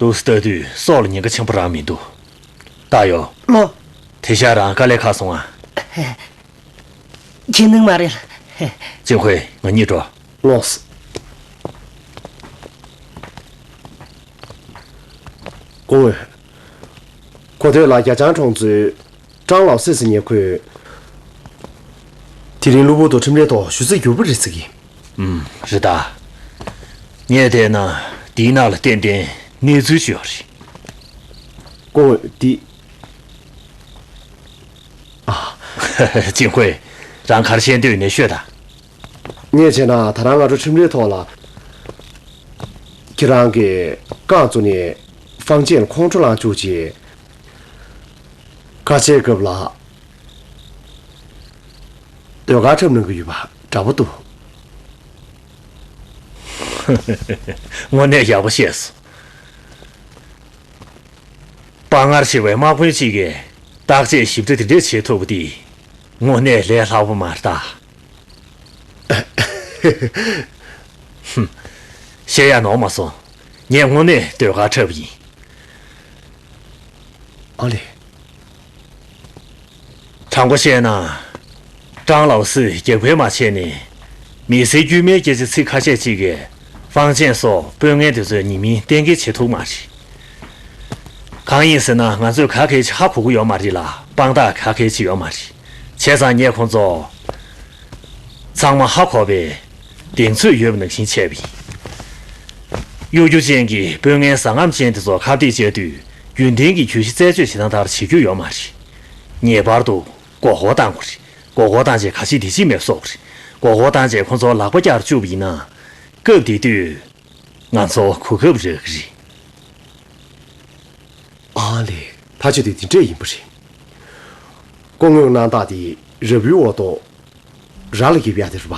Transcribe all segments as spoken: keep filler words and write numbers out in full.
ལུགས་སྲོལ་ལྟ་དུས་སྲོག་ལ་ཉེན་ཁ་ཆེན་པོ་རང་མི་འདུག་ད་ཡོ། ལོ། དེ་ཤ་རང་དཀའ་ལས་ཁག་སོང་ཨ། ཁྱེད་ནང་མ་རེད། ཅིན་ཧུའེ། ང་གཉིས་འགྲོ། ལོངས། སྐུ་ངོ། གོ་ཐོས་ལ་རྒྱ་ལྕང་གྲོང་ཚོའི་ཀྲང་ལའོ་སི་ཟེར་མཁན་ཁོས། དེ་རིང་གློ་བུར་དུ་ཁྲིམས་རའི་ཐོག་ཞུ་ཚིག་བསྒྱུར་བ་རེད་ཟེར་གི། ཨུམ། རེད་ད། ངས་བལྟས་ན་དེའི་ནང་ལ་ཏན་ཏན་གནས་ཚུལ་ཞིག་ཡོད་རེད། སྐུ་ངོ་འདི། ཨ། ཅིན་ཧུའེ། རང་ག་རེ་བཤད་འདོད་ཡོད་ན་ཤོད་དང་། ངས་བྱས་ན་ད་རང་ང་ཚོ་ཁྲིམས་རའི་ཐོག་ལ། ཁྱེད་རང་གིས་རྐང་བཙུགས་ནས་ཧྥང་ཅན་ཁོང་ཁྲོ་ལངས་བཅུག་རྗེས། ཁ་ཆེའི་སྐབས་ལ་ཟློས་གར་འཁྲབ་གནང་གི་ཡོད་པ་འདྲ་པོ་འདུག་དངོས་གནས་ཡག་པོ་བཤད་སོང་། དཔའ་ངར་ཆེ་བའི་དམག་དཔོན་གཅིག་གིས་བརྟག་དཔྱད་ཞིབ་ཕྲ་དེ་འདྲས་བྱེད་ཐུབ་པ་དེ་དངོས་གནས་ལས་སླ་པོ་མ་རེད་ད། ཧུམ། བཤད་ཡ་ནོར་མ་སོང་། ངས་དངོས་གནས་ཟློས་གར་འཁྲབ་པ་ཡིན། ཨ་ལེ། དྲང་པོ་བཤད་ན། ཀྲང་ལའོ་སི་རྒྱག་ཕན་མ་བྱས་ནས། མི་སེར་དཀྱུས་མའི་སྐད་ཆ་ཚིག་ཁ་ཤས་གཅིག་གིས་ཧྥང་ཅན་སོགས་དཔོན་ངན་དེ་ཚོའི་ཉེས་མིང་གཏན་འཁེལ་བྱེད་ཐུབ་མ་རེད། གང་ཡིན་ཟེར་ན་ང་ཚོས་ག་གེ་ཅིག་ཧ་གོ་གི་ཡོད་མ་རེད་ལ་དཔང་རྟགས་ག་གེ་ཅིག་ཡོད་མ་རེད། བྱས་ཙང་ངས་ཁོང་ཚོ་ཚང་མ་ཧ་གོ་བའི་གདེང་ཚོད་ཡོད་པ་ནང་བཞིན་བྱས་པ་ཡིན། གཡོ་སྒྱུ་ཅན་གྱི་དཔོན་ངན་ཟ་རྔམ་ཅན་དེ་ཚོ་ཁ་གཏད་བཅག་དུས་རྒྱུན་ལྡན་གྱི་གྱོད་གཞི་རྩད་གཅོད་བྱེད་སྟངས་ལྟར་བྱེད་རྒྱུ་ཡོད་མ་རེད། ངེས་པར་དུ་མགོ་སྐོར་བཏང་དགོས་རེད། མགོ་སྐོར་བཏང་རྗེས་ག་ཅི་འདི་ཅི་མེད་བཟོ་དགོས་རེད། མགོ་སྐོར་བཏང་རྗེས་ཁོ་ཚོར་ལག་པ་བརྐྱངས་བཅུག་པ་ཡིན་ན། སྐབས་དེ་དུས་ང་ཚོ་གོ་སྐབས་རག་གི་རེད། ཨ་ལེ། ཕ་ཆོས་དེ་དེ་འདྲས་ཡིན་པ་རེད། སྐུ་ངོའི་རྣམ་ཐར་དེ་ར་བུའི་འོག་ཏུ་ར་ལ་འགེབས་ཡག་དེ་རེད་པ།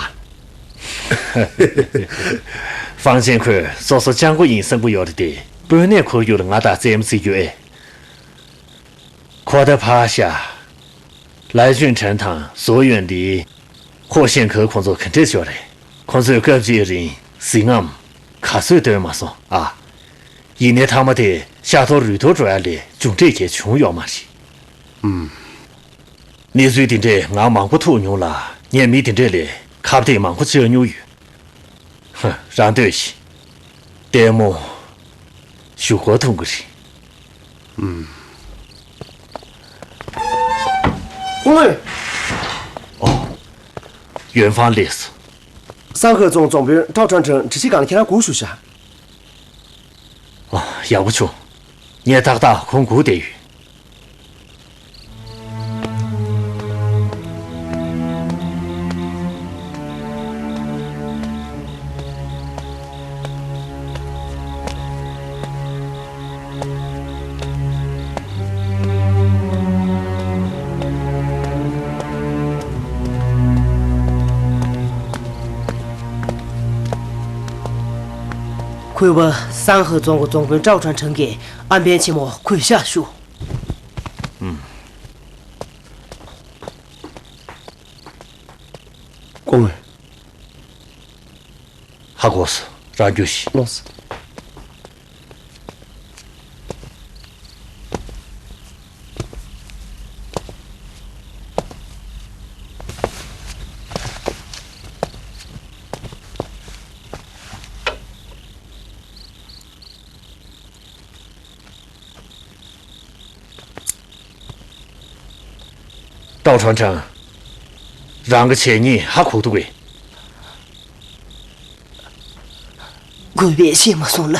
ཧྥང་ཅན་ཁོས་སོ་སོ་སྤྱང་པོ་ཡིན་བསམ་གྱི་ཡོད་རེད་དེ། དཔོན་གནས་འཁུར་རྒྱུར་ང་དང་རྩེད་མོ་རྩེ་རྒྱུ་ཨེ། ཁོ་ད་ཕར་བཞག་ལའི་ཅུན་ཁྲན་དང་ཟོ་ཡོན་ལི། ཧོ་ཤན་ཁེ་ཁོང་ཚོ་ག་འདྲས་ཤོར་རེད། ཁོང་ཚོས་སྐབས་གཅིག་རིང་གཟི་རྔམ་ག་ཚོད་བཏོན་མ་སོང་ཨ། ཡིན་ནའི་མཐའ་མ་དེ་ཤ་འཐོར་རུས་འཐོར་འགྲོ་ཡ་ལས་མཇུག་འབྲས་གལ་བྱུང་ཡོད་མ་རེད། ཨུམ། གནས་ཚུལ་དེ་འདྲས་ང་མང་པོ་ཐུག་མྱོང་ལ། ངས་མི་དེ་འདྲས་ལས་ཁ་གཏད་མང་པོ་བཅག་མྱོང་ཡོད། ཧ། རང་ལྟོས་ཤིག་ལྟད་མོ་ཞུ་སྒོ་ཐུང་གི་རེད། ཨུམ། སྐུ་ངོ། ཨོ། ཡོན་ཧྥང་སླེབས་སོང་། སང་ཧེ་རྫོང་རྫོང་དཔོན་ཀྲའོ་ཁྲང་ཁྲང་དྲི་ཞིབ་ཁང་ལ་ཁྱེད་རང་སྒུག་བཞུགས་ཤག་ཨོ། ཡག་པོ་བྱུང་། ངས་ཏག་ཏག་ཁོང་སྒུག་བསྡད་ཡོད། གུས་པ། སང་ཧེ་རྫོང་གི་རྫོང་དཔོན་ཀྲའོ་ཁྲང་ཁྲང་གིས་ཨམ་བན་ཆེན་མོ་གུས་ཞབས་ཞུ། ཨུམ། སྐུ་ངོ། ཧ་གོ་སོང་། རང་རྒྱུགས་ཤིག་ལོངས། ཀྲའོ་ཁྲང་ཁྲང་། རང་གི་བྱས་ཉེས་ཧ་གོ་འདུག་གས། གུས་པས་ཤེས་མ་སོང་ལ།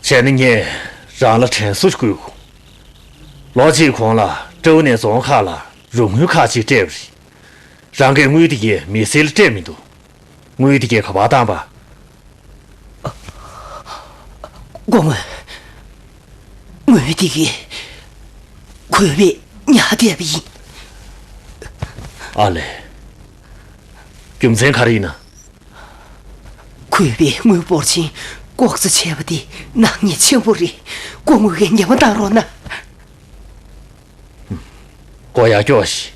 བྱས་ན་ངས་རང་ལ་དྲན་གསོ་ཞིག་བསྐུལ་དགོས། ལོ་གཅིག་གོང་ལ་ཀྲོའུ་ནས་རྫོང་ཁག་ལ་རོགས་དངུལ་ཁག་ཅིག་སྤྲད་པ་རེད། རང་གིས་དངུལ་དེ་གའི་མི་སེར་ལ་སྤྲད་མི་འདུག་དངུལ་དེ་གའི་ག་པར་བཏང་པ། སྐུ་ངོ། དངུལ་དེ་གའི་གུས་པས་ཉར་བསྡད་པ་ཡིན། ཨ་ལས། རྒྱུ་མཚན་ག་རེ་ཡིན་ན། གུས་པས་དངུལ་འབོར་ཆེན་ ལྐོག་ཟ་བྱས་པ་དེ་ནག་ཉེས་ཆེན་པོ་རེད། སྐུ་ངོ་གིས་ཉེས་པ་བཏང་རོགས་གནང་། མགོ་ཡར་སྐྱོགས་ཤིག་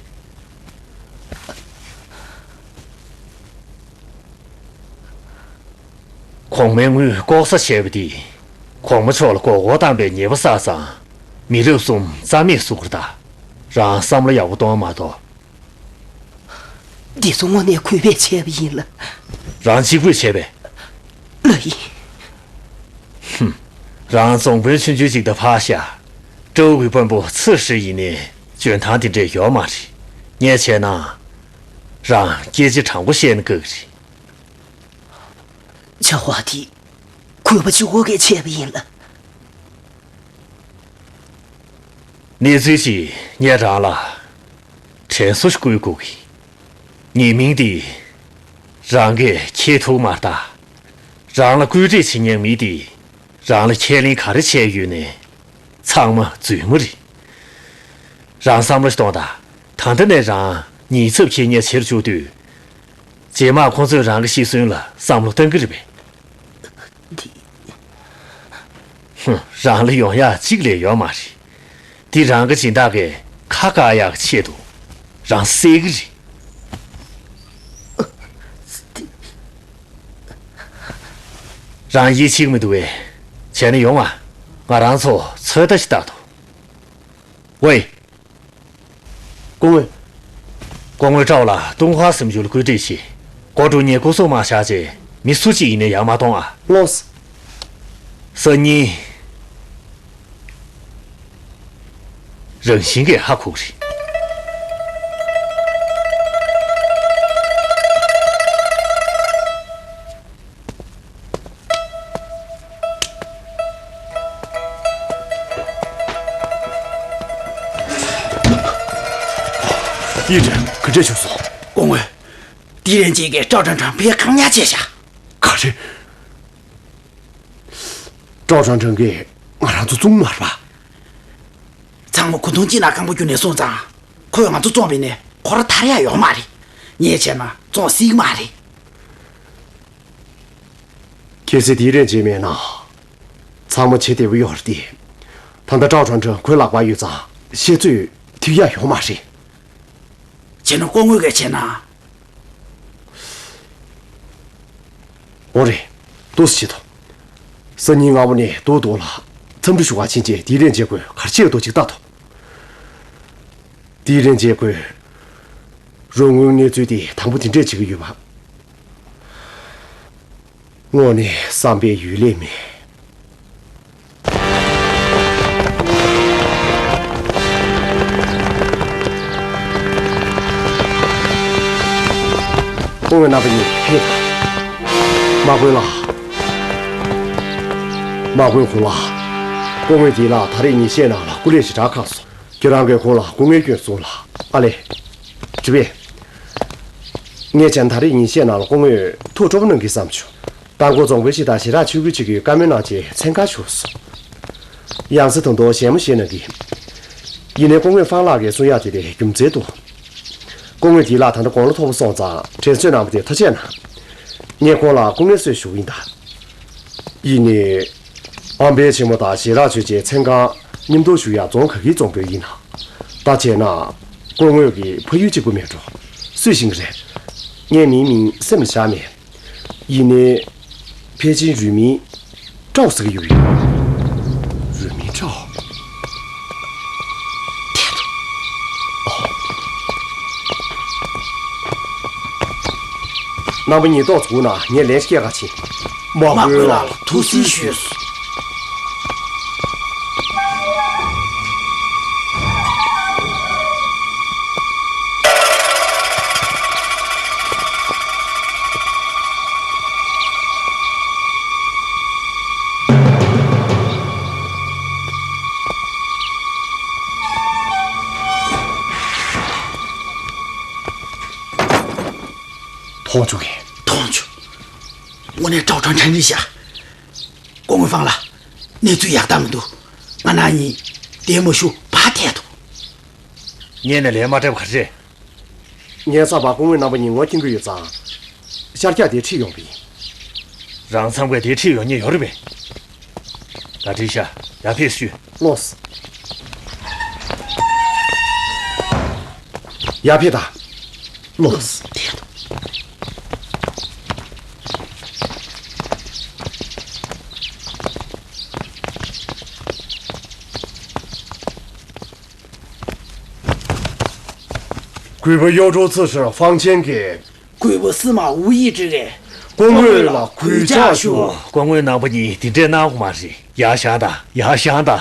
གོང་མའི་དངུལ་ལྐོག་ཟ་བྱས་པ་དེས་གོང་མ་མཆོག་ལ་མགོ་སྐོར་བཏང་པའི་ཉེས་པ་བསགས་ཙང་། མི་རབས་གསུམ་རྩ་མེད་བཟོ་དགོས་རེད་ད། རང་བསམ་བློ་ཡག་པོ་གཏོང་མ་གཏོགས། འདི་ཚོ་དངོས་གནས་གུས་པས་བྱས་པ་ཡིན་ལགས། རང་གཅིག་པུས་བྱས་པས། ལགས་ཡིན། ཧུམ། རང་རྫོང་དཔོན་ཆུང་ཆུང་གཅིག་དང་ཕར་བཞག་སྤྲེའུ་གི་དཔོན་པོ་ཚེ་ཧྲིལ་ཡིན་ནའི་འཇོན་ཐང་དེ་འདྲས་ཡོད་མ་རེད། ངས་བྱས་ན། རང་སྐད་ཆ་དྲང་པོ་བཤད་ན་དགའ་གི་རེད། བྱ་བ་དེ་གུས་པ་གཅིག་པོ་གིས་བྱས་པ་ཡིན་ལགས། གནས་ཚུལ་ཅིག་ངས་རང་ལ་དྲན་གསོ་ཞིག་བསྐུལ་དགོས་གི། ཉེས་མིང་འདི་རང་གིས་འཁྱེར་ཐུབ་མ་རེད་ད། རང་ལ་བཀོད་སྒྲིག་བྱེད་མཁན་མི་འདིས་རང་ལ་ཁས་ལེན་ག་རེ་བྱས་ཡོད་ནའི་ཚང་མ་རྫུན་མ་རེད། རང་བསམ་བློ་ཞིག་གཏོང་དང་། ད་ལྟ་ནས་རང་ཉེས་ཚབས་འཁྱེར་མཁན་བྱེད་བཅུག་དུས། རྗེས་མ་ཁོང་ཚོས་རང་གི་ཤི་གསོན་ལ་བསམ་བློ་གཏང་གི་རེད་པས། འདི། ཧུམ། རང་ལ་ཡོང་ཡག་གཅིག་ལས་ཡོད་མ་རེད། འདི་རང་གི་སྦྱིན་བདག་གིས་ཁ་བཀག་ཡག་གི་ཆེད་དུ་རང་བསད་ཀྱི་རེད། རང་ཡིད་ཆེས་མི་འདུག་པས། བྱས་ན་ཡོང་ང་། ང་རང་ཚོ་ཚོད་ལྟ་ཞིག་བལྟ་དོ། ཝེ། སྐུ་ངོ། སྐུ་ངོ་ཀྲའོ་ལ་ཏུང་ཧྭ་གཟིམ་ཆུང་ལ་བཀོད་སྒྲིག་བྱེད། སྒོ་དྲུང་ཉེ་སྐུ་སྲུང་མ་བཞག་རྗེས་མི་སུ་གཅིག་ཡིན་ནའི་ཡར་མ་གཏོང་ཨ། ལགས་སོ། སང་ཉིན། རང་བཞིན་གྱིས་ཧ་གོ་གི་རེད། ཡིན་ཀྲེང་ག་འདྲས་བྱུང་སོང་། སྐུ་ངོ། ཏི་རན་ཅན་གྱིས་ཀྲའོ་ཁྲང་ཁྲང་ཕར་བཀག་ཉར་བྱས་ཤག་ག་རེ། ཀྲའོ་ཁྲང་ཁྲང་གིས་ང་རང་ཚོ་བཙོང་མ་རེད་པ། ཚང་མ་གོས་ཐུང་གཅིག་ནང་སྐམ་པོ་གྱོན་ནས་སོང་ཙང་། ཁོས་ང་ཚོ་བཙོངས་པ་ཡིན་ནའི་ཁོ་རང་ཐར་ཡག་ཡོད་མ་རེད། ངས་བྱས་ན་བཙོང་སྲིད་ཀྱི་མ་རེད། གལ་སྲིད་ཏི་རན་ཅན་མེད་ན། ཚང་མ་བྱེད་བདེ་པོ་ཡོད་རེད་དེ། ད་ལྟ་ཀྲའོ་ཁྲང་ཁྲང་ཁོའི་ལག་པར་ཡོད་ཙང་ཤེས་ཚོད་ཐིག་ཡག་ཡོད་མ་རེད། བྱས་ན་སྐུ་ངོ་གིས་བྱས་ན། འོ་རེད། འདུག་སེ་བྱེད་དོ། སང་ཉིན་སྔ་མོ་ནས་རྡོ་རྡོ་ལ་འཚམས་འདྲི་ཞུ་གར་ཕྱིན་རྗེས་ཏི་རན་ཅན་ཁོས་ག་རེ་བྱེད་འདུག་ཅིག་ལྟ་དོ། ཏི་རན་ཅན་ཁོས་རོགས་དངུལ་གནས་ཚུལ་དེ་དང་པོ་དེ་འདྲས་བྱེད་ཀྱི་ཡོད་པ། དངོས་གནས་བསམ་པའི་ཡུལ་ལས་མེད། སྐུ་ངོ་རྣམ་པ་གཉིས་ཕེབས་དང་། དམག་དཔོན་ལགས། དམག་དཔོན་ཧུ་ལགས། སྐུ་ངོ་འདི་ལ་ད་རེས་ཉིན་ཤས་ནང་ལ་སྐུ་ལས་ཞེ་དྲག་ཁག་སོང་། ཁྱེད་རང་གིས་ཁོང་ལ་སྐུ་ངལ་བསྐྱོན་སོང་ལ། ཨ་ལས། ཇུ་བེ། ངས་བྱས་ན་ད་རེས་ཉིན་ཤས་ནང་ལ་སྐུ་ངོས་ཐུགས་སྤྲོ་པོ་གནང་གི་བསམ་བྱུང་། རྟ་མགོ་རྫོང་དཔོན་ཞིག་དང་ཞི་རག་ཆོས་སྐུ་གཅིག་གིས་བཀའ་མོལ་གནང་རྗེས་མཚན་གང་ཞུས་སོང་། ཡང་སེ་དང་དོ་ཞལ་མོ་ཞེ་གནང་གི། ཡིན་ནའི་སྐུ་ངོས་ཧྥང་ལགས་ཀྱིས་གསུང་ཡག་དེ་ལས་རྒྱུ་མཚན་འདུག་སྐུ་ངོ་འདི་ལགས་ད་ལྟ་དགུང་ལོ་མཐོ་པོ་སོང་ཙང་དྲན་གསོས་གནང་བ་དེ་ཐུགས་རྗེ་གནང་། ངས་ཁོང་ལ་སྐུ་ངལ་གསོས་ཞུ་གི་ཡིན་ད། ཡིན་ནའི། ཨམ་བན་ཆེན་མོ་དང་ཞི་རག་ཆོས་རྗེའི་མཚན་གང་མཉམ་དུ་ཞུ་ཡག་རྫོང་ག་གི་རྫོང་དཔོན་ཡིན་ན། ད་བྱས་ན། སྐུ་ངོ་གི་ཕ་ཡུལ་གཅིག་པུ་མེད་འགྲོ། སུས་ཤེས་ཀྱི་རེད། ངས་མིའི་མིང་སེམས་ལ་བཞག་མེད། ཡིན་ནའི། ཕལ་ཆེར་རུས་མིང་ཀྲའོ་ཟེར་གྱི་ཡོད་རེད། རུས་མིང་ཀྲའོ། རྣམ་པ་གཉིས་ཏོག་ཙམ་སྒུག་ན་ངས་ལན་ཞིག་སྐྱེལ་ག་ཕྱིན། དམག་དཔོན་ལགས་ལ་ཐུགས་རྗེ་ཆེ་ཞུས། མཐོང་བྱུང་གི། མཐོང་བྱུང་། དངོས་གནས་ཀྲའོ་ཁྲང་ཁྲང་རེད་ཤག་སྐུ་ངོ་ཧྥང་ལགས། གནས་ཚུལ་ཡག་ཐག་མི་འདུག་ང་རང་གཉིས་དེ་མ་ཞུ་བར་ཐལ་འདུག་ངས་ནས་ལན་མ་སྤྲད་པ་ག་རེ་རེད། ངས་བསམ་པར་སྐུ་ངོ་རྣམ་པ་གཉིས་ངོ་མཁྱེན་གྱི་ཡོད་ཙང་། ཤར་རྒྱག་དེ་ཁྲིད་ཡོང་བ་ཡིན། རང་ཚང་པས་དེ་ཁྲིད་ཡོང་ཉེན་ཡོད་རེད་པས། ད་བྲིས་ཤག་ཡར་ཕེབས་ཤོག་ལོས། ཡར་ཕེབས་དང་། ལོས། གུས་པ་གཡོ་སྒྲོལ་ཚེ་ཧྲི་ཧྥང་ཆེན་གྱིས། གུས་པ་སི་མ་ཝུ་ཡི་ཀྲི་གིས། སྐུ་ངོ་ལ་གུས་ཕྱག་ཞུ། སྐུ་ངོ་རྣམ་པ་གཉིས་འདི་འདྲས་གནང་དགོས་མ་རེད། ཡར་བཞེངས་དང་། ཡར་བཞེངས་དང་།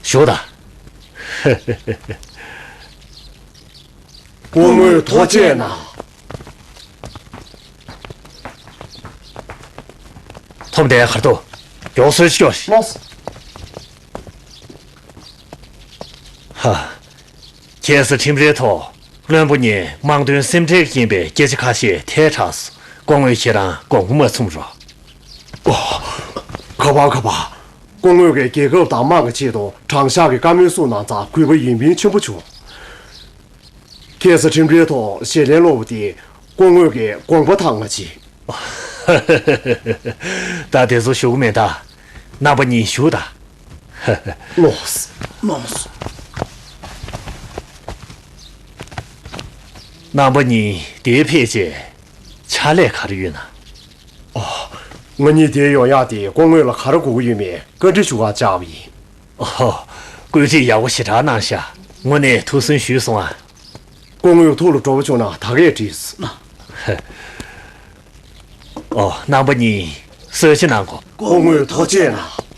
བཞུགས་དང་། སྐུ་ངོ་ཐུགས་རྗེ་གནང་། ཐོབ་དེ་ཁར་ཏོ། མགྱོགས་སོད་ཤོག་ལོས། ཧ། ཁ་སང་ཁྲིམས་རའི་ཐོག་བློན་པོ་གཉིས་དམངས་དོན་སེམས་ཁྲལ་ཡིན་པའི་སྐད་ཆ་ཁ་ཤས་ཐལ་དྲགས་སོང་། སྐུ་ངོ་ཁྱེད་རང་དགོངས་པ་མ་ཚོམ་རོགས། ཨོ། ཁ་པར་ཁ་པར། སྐུ་ངོ་གིས་རྒྱལ་ཁབ་དང་དམངས་ཀྱི་ཆེད་དུ་དྲང་གཞག་གི་བཀའ་མོལ་གསུངས་གནང་ཙང་གུས་པ་ཡིད་སྨོན་ཆེན་པོ་བྱུང་། ཁ་སང་ཁྲིམས་རའི་ཐོག་ཞལ་ལན་སློག་པ་དེ་སྐུ་ངོ་གི་དགོངས་པ་དྭངས་མ་བྱས། ད་དེ་ཚོ་ཞུ་གི་མེད་ད། རྣམ་པ་གཉིས་བཞུགས་དང་། ལོས། ལོས། རྣམ་པ་གཉིས་འདིར་ཕེབས་རྗེས་ཕྱག་ལས་ག་རེ་ཡོད་ན། ཨོ། ང་གཉིས་འདིར་ཡོང་ཡག་དེ་སྐུ་ངོ་ལ་ག་རེ་དགོས་ཀྱི་ཡོད་མེད་བཀའ་འདྲི་ཞུ་གར་བཅར་བ་ཡིན། ཨོ། བཀོད་སྒྲིག་ཡག་པོ་ཞེ་དྲག་གནང་ཤག་དངོས་གནས་ཐུགས་སུན་ཞུས་སོང་ཨ། སྐུ་ངོ་ཐུགས་ལ་སྤྲོ་པོ་བྱུང་ན་ད་གས་བྲིས། ཨོ། རྣམ་པ་གཉིས་གསོལ་ཇ་གནང་གོ། སྐུ་ངོ་ཐུགས་རྗེ་གནང་།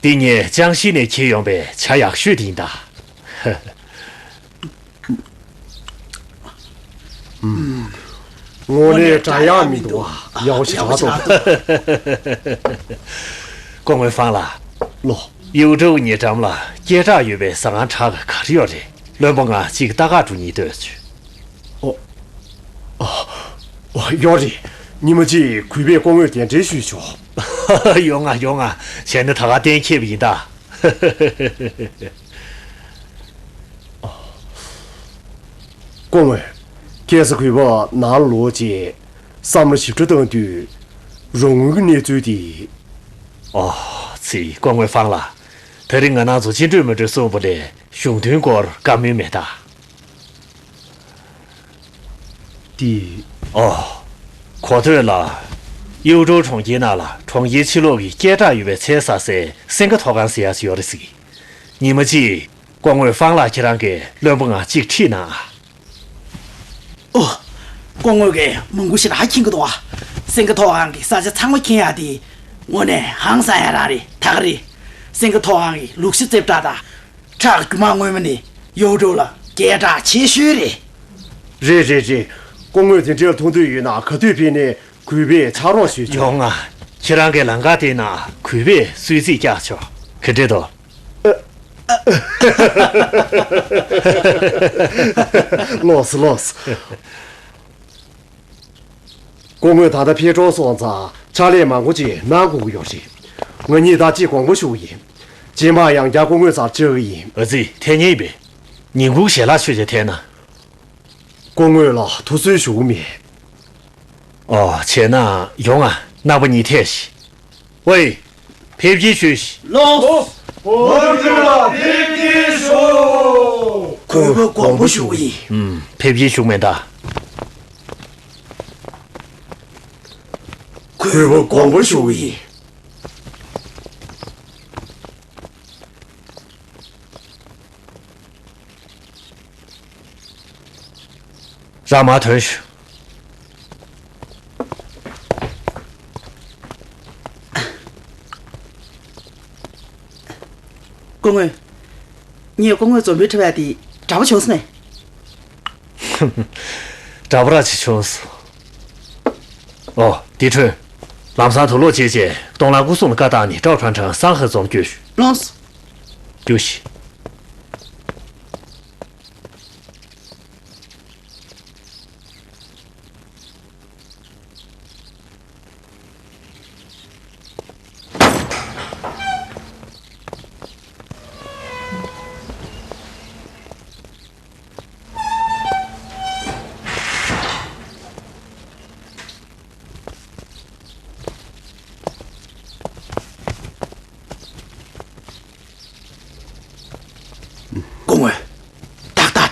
འདི་ངས་ཅང་ཤིས་ནས་འཁྱེར་ཡོང་པའི་ཇ་ཡག་ཤོས་དེ་ཡིན་ད། དངོས་གནས་འདྲ་ཡག་མི་འདུག་ཨ། ཡག་ཤོས་ཇ་འདུག་སྐུ་ངོ་ཧྥང་ལགས། ལོས། གཡུ་ཁྲུག་ཉེ་འགྲམ་ལ་སྐད་གྲགས་ཡོད་པའི་ཟ་ཁང་ཁྲག་ག་རེ་ཡོད་རེད། བློན་པོ་ང་གཅིག་ལྟ་ག་འགྲོ་སྙིང་འདོད་བྱུང་། ཨོ། ཨོ། ཨོ། ཡོད་རེད། ཉི་མ་གཅིག་གུས་པས་སྐུ་ངོ་གདན་འདྲེན་ཞུས་ཆོག་ཡོང་ང་ཡོང་ང་། བྱས་ན་ད་ག་གཏན་འཁེལ་བ་ཡིན་ད། སྐུ་ངོ། ཁ་སང་གུས་པ་ནང་ལོག་རྗེས་བསམ་བློ་ཞིབ་ཕྲ་བཏང་དུས། རོགས་དངུལ་གྱི་གནས་ཚུལ་དེ། ཨོ། ཙི། སྐུ་ངོ་ཧྥང་ལགས། ད་རིང་ང་རང་ཚོ་ཅི་འདྲ་མི་འདྲ་གསུངས་པ་ལས་གཞུང་དོན་སྐོར་བཀའ་མོལ་མེད་ད། དེ། ཨོ། གོ་ཐོས་ལ། གཡུ་ཀྲོའུ་གྲོང་ཁྱེར་ནང་ལ་གྲོང་ཁྱེར་ཕྱི་ལོགས་ཀྱི་སྐད་གྲགས་ཡོད་པའི་ཚལ་ཟ་སའི་སེང་གེ་ཐོག་ཁང་ཟེར་ཡག་ཅིག་ཡོད་རེད་ཟེར་གི། ཉི་མ་གཅིག་སྐུ་ངོ་ཧྥང་ལགས་ཁྱེད་རང་གིས་བློན་པོ་ང་གཅིག་ཁྲིད་གནང་ཨ། ཨོ། སྐུ་ངོ་གིས་མང་པོ་ཞེ་དྲག་མཁྱེན་གྱི་འདུག་ཨ། སེང་གེ་ཐོག་ཁང་གི་ས་ཆ་ཚང་མ་མཁྱེན་ཡག་དེ། དངོས་གནས་ཧང་སང་ཡག་རང་རེད། ད་ག་རེད། སེང་གེ་ཐོག་ཁང་གི་ལུགས་གཞི་རྩེ་བྲག་དང་། ཁྲག་རྒྱུ་མ་སྔོན་མ་ནས་གཡུ་ཀྲོའུ་ལ་སྐད་གྲགས་ཆེ་ཤོས་རེད། རེད་རེད་རེད། སྐུ་ངོ་དེ་འདྲ་ལ་ཐུག་འདོད་ཡོད་ན་ག་དུས་ཕེབས་ནའི་གུས་པས་ཕྱག་རོགས་ཞུས་ཆོག་ཡོང་ང་། ཁྱེད་རང་གི་ལམ་ཁ་དེ་ན་གུས་པས་གསོལ་ཚིགས་བཀྱག་ཆོག་ག་འདྲ་འདུག་ལགས་སོ་ལགས་སོ། སྐུ་ངོ་ད་ལྟ་ཕེབས་འགྲོ་སོང་ཙང་ཕྱག་ལས་མང་པོ་ཅིག་གནང་དགོས་ཀྱི་ཡོད་རེད། ང་གཉིས་ད་ཅིག་དགོངས་པ་ཞུ་གི་ཡིན། རྗེས་མ་ཡང་བསྐྱར་སྐུ་ངོ་རྩར་བཅར་གི་ཡིན། ཨ་ཙི། ཐད་ཉན་པས། ཉིན་གུང་ཞལ་ལག་མཆོད་བྱ་ཐད་ན། སྐུ་ངོ་ལ་ཐུགས་གསོ་ཞུ་གི་མེད། ཨོ། བྱས་ན་ཡོང་ང་། རྣམ་པ་གཉིས་ཐད་ཤིག་ཝེ། ཕེབས་སྐྱེལ་ཞུས་ཤིག་ལགས་སོ། བོད་ལ་ཕེབས་སྐྱེལ་ཞུ། གུས་པ་དགོངས་པ་ཞུ་གི་ཡིན། ཨུམ། ཕེབས་སྐྱེལ་ཞུ་མེད་ད། གུས་པ་དགོངས་པ་ཞུ་གི་ཡིན། རང་མར་ཐོན་ཤོག་སྐུ་ངོ། ངས་སྐུ་ངོ་འཛོམས་དཔོན་ཁྲི་པ་དེ་དྲག་པོ་བྱུང་སོང་ངས། འདྲ་པོ་ར་ཅིག་བྱུང་སོང་། ཨོ། ཏི་ཁྲོན། ལམ་སང་དུག་ལོག་བྱས་རྗེས་སྟོང་ལ་སྐུ་སྲུང་ལ་བཀའ་བཏང་ནས་ཀྲའོ་ཁྲང་ཁྲང་སང་ཧེ་འཛོམས་སྐྱོད་ཤོག་ལགས་སོ། རྒྱུགས་ཤིག་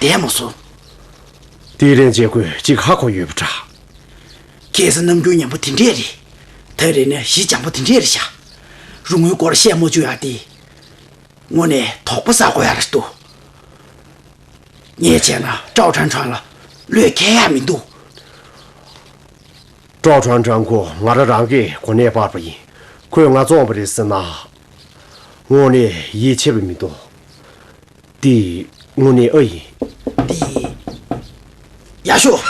བསྡད་མ་སོང་། ཏི་རན་ཅེ་ཁོས་གཅིག་ཧ་གོ་ཡོད་པ་འདྲ། ཁ་སང་རྣམ་འགྱུར་ཉམས་པོ་དེ་འདྲས་རེད། ད་རེས་ནས་ཞི་འཇམ་པོ་དེ་འདྲས་རེད་ཤག་རུ་དངུལ་སྐོར་བཤད་མ་བཅུག་ཡ་དེ། དངོས་གནས་དོགས་པ་ཟ་དགོས་ཡ་རེད་འདུག་ངས་བྱས་ན་ཀྲའོ་ཁྲང་ཁྲང་ལ་བློས་འཁེལ་ཡ་མི་འདུག་ཀྲའོ་ཁྲང་ཁྲང་ཁོ་ང་རང་རང་གི་གོ་གནས་སྤར་བ་ཡིན། ཁོས་ང་བཙོངས་པ་རེད་ཟེར་ན། དངོས་གནས་ཡིད་ཆེས་པ་མི་འདུག་དེ་དངོས་གནས་ཨ་ཡིན། དེ། ཡག་ཤོས།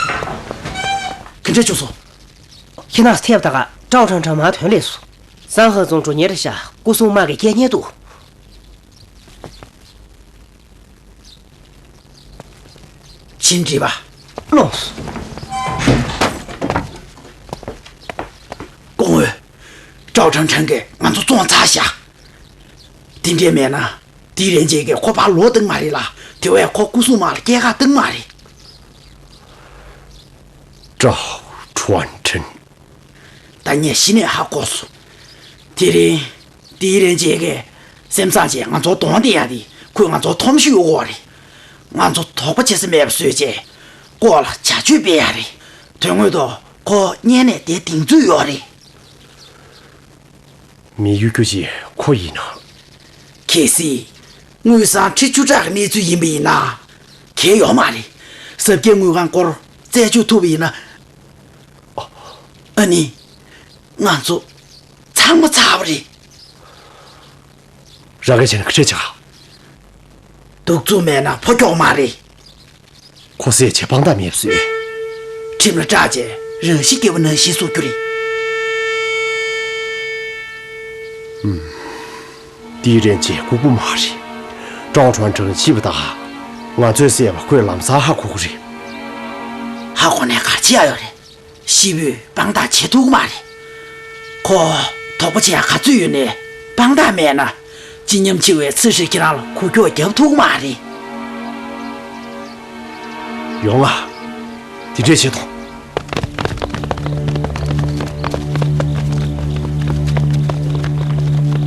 ག་འདྲ་བྱུང་སོང་། ཁྱེད་རང་ཚོ་ཐེབས་ད་ག་ཀྲའོ་ཁྲང་ཁྲང་མར་ཐོན་སླེབས་སོང་། ཙང་ཧ་རྫོང་གྲོང་ཉེ་རེད་ཤག་སྐུ་སྲུང་དམག་གིས་སྐད་ཉན་འདུག་ཕྱིན་དྲིས་པ། ལོངས། སྐུ་ངོ། ཀྲའོ་ཁྲང་ཁྲང་གིས་ང་ཚོ་བཙོངས་ཚར་ཤག་དེ་འདྲས་མེད་ན། ཏི་རན་ཅེ་གིས་ཁོ་ཕར་ལོག་བཏང་མ་རེད་ལ། དེ་བས་ཁོ་སྐུ་སྲུང་དམག་ལ་སྐྱེལ་ཁ་བཏང་མ་རེད། ཀྲའོ་ཁྲང་ཁྲང་། ད་ངས་གཞི་ནས་ཧ་གོ་སོང་། དེ་རིང་། ཏི་རན་ཅེ་གིས་སེམས་བཟང་བྱས་ང་ཚོ་གདོང་བསྟན་ཡ་དེ་ཁོས་ང་ཚོ་ཐོམ་གཞི་གཡུག་གོ་རེད། ང་ཚོ་དོགས་པ་བྱེད་ས་མེད་པ་བཟོས་བྱས། ཁོ་ལ་བྱ་སྤྱོད་སྤེལ་ཡ་རེད། དོན་དངོས་ཐོག་ཁོ་སྔོན་ནས་དེ་གདེང་ཚོད་ཡོད་རེད། མི་གཡོ་སྒྱུ་ཅན་ཁོ་ཡིན་ན། གལ་སྲིད། དངུལ་སྲང་ཁྲི་བཅུ་ཕྲག་གི་གནས་ཚུལ་ཡིན་པ་ཡིན་ན། གལ་ཡོད་མ་རེད། གཟབ་རྒྱས་དངུལ་ཁང་སྐོར་རྩད་གཅོད་ཐུབ་པ་ཡིན་ན། ཨ་ནི། ང་ཚོ་ཚང་མ་ཚར་བ་རེད། རང་གིས་བྱས་ན་ག་འདྲས་བྱ། གདུག་རྩུབ་མེད་ན་ཕོ་ཁྱོག་མ་རེད། ཁོ་བསད་བྱས་དཔང་རྟགས་མེད་པ་བཟོས། ཁྲིམས་ལ་སྐྲག་བྱས་རང་ཤི་སྐྱེ་བ་ནང་བཞིན་བཟོ་རྒྱུ་རེད། ཨུམ། ཏི་རན་ཅེ་ལྐུགས་པ་མ་རེད། ཀྲའོ་ཁྲང་ཁྲང་ཤི་བ་དང་། ང་ཚོས་བསད་པ་ཁོས་ལམ་སང་ཧ་གོ་གི་རེད། ཧ་གོ་ནས་ག་རེ་བྱེད་ཡ་ཡོད་རེད། ཤི་བོས་དཔང་རྟགས་བྱེད་ཐུབ་ཀྱི་མ་རེད། ཁོ་དོགས་པ་བྱེད་ཡ་ག་ཚོད་ཡོད་ནའི་དཔང་རྟགས་མེད་ན། སྤྱི་ཉམས་ཆེ་བའི་ཚེ་ཧྲིལ་ཁྱེད་རང་ལ་འགུལ་སྐྱོད་རྒྱབ་ཐུབ་ཀྱི་མ་རེད། ཡོང་ང་། དེ་འདྲས་བྱེད་དང་།